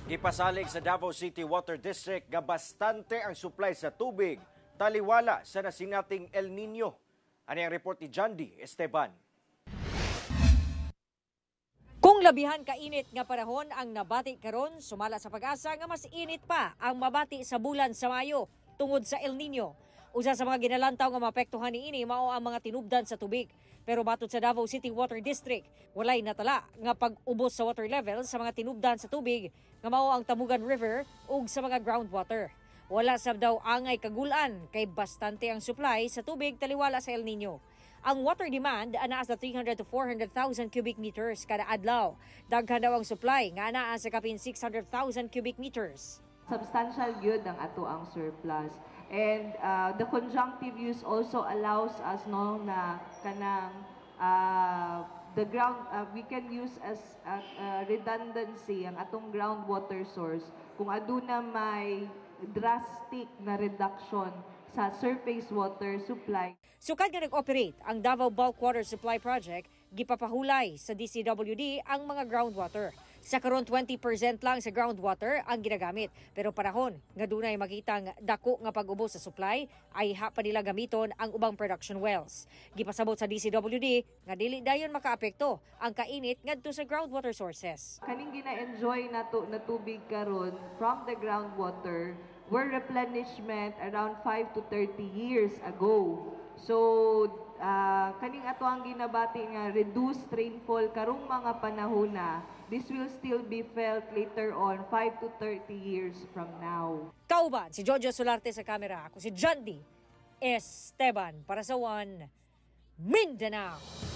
Gipasalig sa Davao City Water District nga bastante ang supply sa tubig taliwala sa nasinating El Nino. Ani ang report ni Jandy Esteban. Kung labihan kainit nga panahon ang nabati karon, sumala sa PAGASA nga mas init pa ang mabati sa bulan sa Mayo tungod sa El Nino. Usa sa mga ginalantaw nga maapektuhan niini mao ang mga tinubdan sa tubig. Pero matod sa Davao City Water District, walay natala nga pag-ubos sa water level sa mga tinubdan sa tubig nga mao ang Tamugan River ug sa mga groundwater. Wala sab daw angay kagulan kay bastante ang supply sa tubig taliwala sa El Nino. Ang water demand anaa sa 300 to 400,000 cubic meters kada adlaw. Daghan daw ang supply nga anaa sa kapin 600,000 cubic meters. Substantial gyud ang atoang surplus. And the conjunctive use also allows us, no, na kanang the ground we can use as redundancy ang atong groundwater source kung aduna may drastic na reduction sa surface water supply. Sukad nga nag-operate ang Davao Bulk Water Supply Project, gipapahulay sa DCWD ang mga groundwater. Sa karon, 20% lang sa groundwater ang ginagamit. Pero panahon nga dunay makitang dako nga pag-ubos sa supply, ayha pa nila gamiton ang ubang production wells. Gipasabot sa DCWD nga dili dayon makaapekto ang kainit ngadto sa groundwater sources. Kaning gina-enjoy nato na tubig karon from the groundwater were replenishment around 5 to 30 years ago. So, kaning atoang ginabati nga reduced rainfall karong mga panahon na, this will still be felt later on 5 to 30 years from now. Kauban si Jojo Solarte sa kamera. Ako si Jandy Esteban para sa One Mindanao.